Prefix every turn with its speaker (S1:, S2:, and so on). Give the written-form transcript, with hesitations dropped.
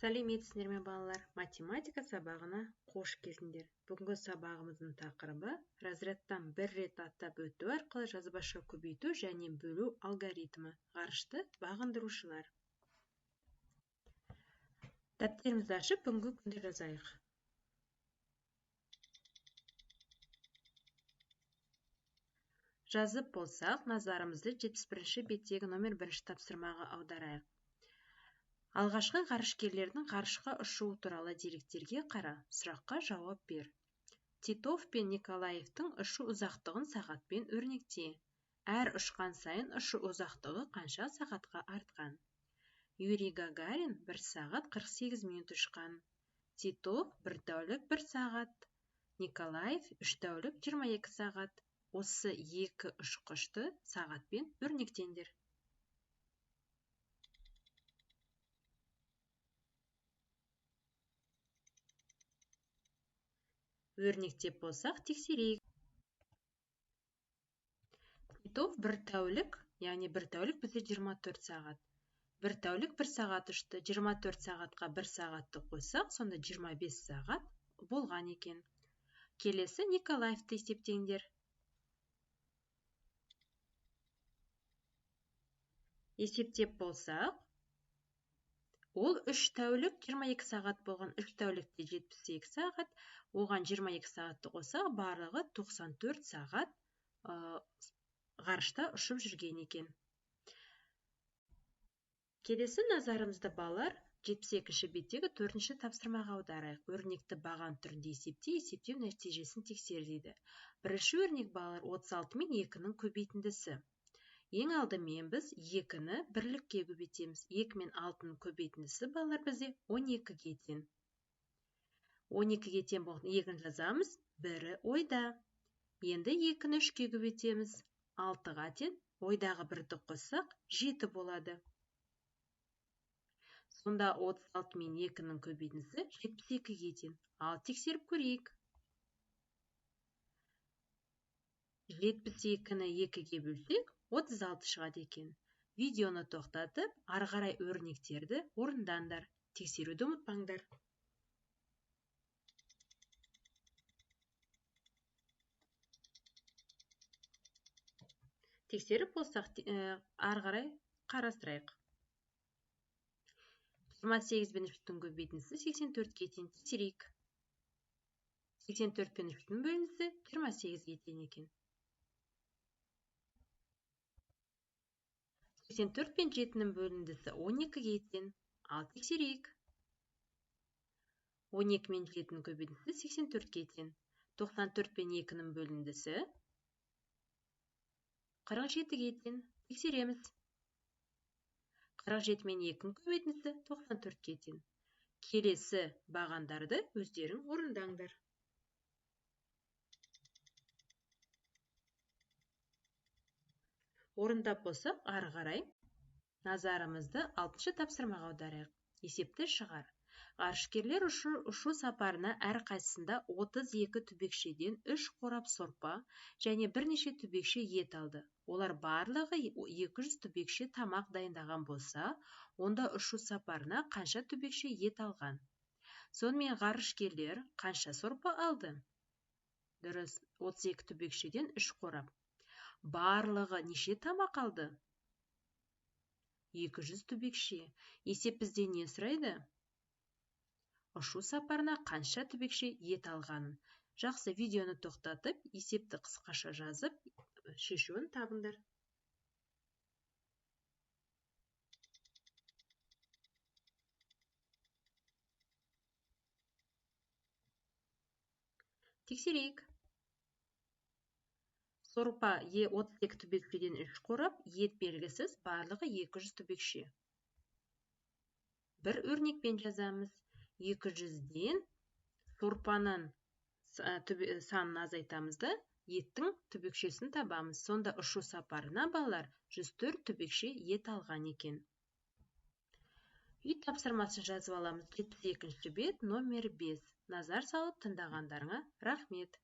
S1: Сәлеметсіздер ме, балалар? Математика сабағына қош келдіңдер. Бүгінгі сабағымыздың тақырыбы разрядтан бір рет аттап өту арқылы жазбаша көбейту және бөлу алгоритмі, ғарышты бағындырушылар. Дәптерімізді ашып, бүгінгі күнді жазайық. Жазып болсақ, назарымызды 71-ші беттегі номер 1 тапсырмаға аударайық. Алғашқы ғарышкерлердің ғарышқа ұшуы туралы деректерге қара, сұраққа жауап бер. Титов пен Николаевтың ұшу ұзақтығын сағатпен өрнекте. Әр ұшқан сайын ұшу ұзақтығы қанша сағатқа артқан? Юрий Гагарин 1 сағат 48 минут ұшқан. Титов 1 тәулік 1 сағат, Николаев 3 тәулік 22 сағат. Осы екі ұшқышты сағатпен өрнектеңдер. Өрнектеп болсақ, тексерейік. Титов 1 тәулік, яғни 1 тәулік бізде 24 сағат. 1 тәулік 1 сағат ұшты. 24 сағатқа 1 сағатты қойсақ, сонда 25 сағат болған екен. Келесі Николаевты есептеңдер. Есептеп болсақ, ол 3 тәулік 22 сағат болған. 3 тәулікте 72 сағат, оған 22 сағатты қосақ, барлығы 94 сағат ғарышта ұшып жүрген екен. Келесі назарымызды балалар 72-ші беттегі 4-ші тапсырмаға аударайық. Өрнекті баған түрінде есепте, есептеу нәтижесін тексер дейді. Бірінші өрнек балалар 36 мен 2-нің көбейтіндісі. Ең алдымен біз 2-ні бірлікке көбейтеміз. 2 мен 6-ның көбейтіндісі балалар бізде 12-ге тең. 12-ге тең болған 2-ні жазамыз, бірі ойда. Енді 2-ні 3-ке көбейтеміз. 6-ға тең, ойдағы бірді қоссақ 7 болады. Сонда 36 мен 2-нің көбейтіндісі 72-ге тең. Ал тексеріп көрейік. 72-ні 2-ге бөлсек, 36 шығады екен. Видеоны тоқтатып, ары қарай өрнектерді орындаңдар. Тексеруді ұмытпаңдар. Тексеріп болсақ, ары қарай қарастырайық. 28 пен 3-тің көбейтіндісі 84-ке тең. Тексерейік. 84 пен 3-тің бөліндісі 28-ге тең екен. 84 пен 7-нің бөліндісі 12-ге тең. Ал тексерейік. 12 мен 7-нің көбейтіндісі 84-ке тең. 94 пен 2-нің бөліндісі 47-ге тең. Тексереміз. 47 мен 2-нің көбейтіндісі 94-ке тең. Келесі бағандарды өздерің орындаңдар. Орындап болсақ, ары қарай назарымызды 6-шы тапсырмаға аударайық. Есепті шығар. Ғарышкерлер ұшу сапарына әрқайсысында 32 түбекшеден 3 қорап сорпа және бірнеше түбекше ет алды. Олар барлығы 200 түбекше тамақ дайындаған болса, онда ұшу сапарына қанша түбекше ет алған? Сонымен ғарышкерлер қанша сорпа алды? Дұрыс, 32 түбекшеден 3 қорап. Барлығы неше тамақ алды? 200 түбекше. Есеп бізден не сұрайды? Ұшу сапарына қанша түбекше ет алғанын. Жақсы, видеоны тоқтатып, есепті қысқаша жазып, шешуін табыңдар. Тексерейік. Сорпа 32 түбекшеден 3 қорап, ет белгісіз, барлығы 200 түбекше. Бір өрнекпен жазамыз. 200-ден сорпаның санын азайтамыз да, еттің түбекшесін табамыз. Сонда ұшу сапарына балалар 104 түбекше ет алған екен. Үй тапсырмасын жазып аламыз. 72-ші бет, номер 5. Назар салып тыңдағандарыңа рахмет.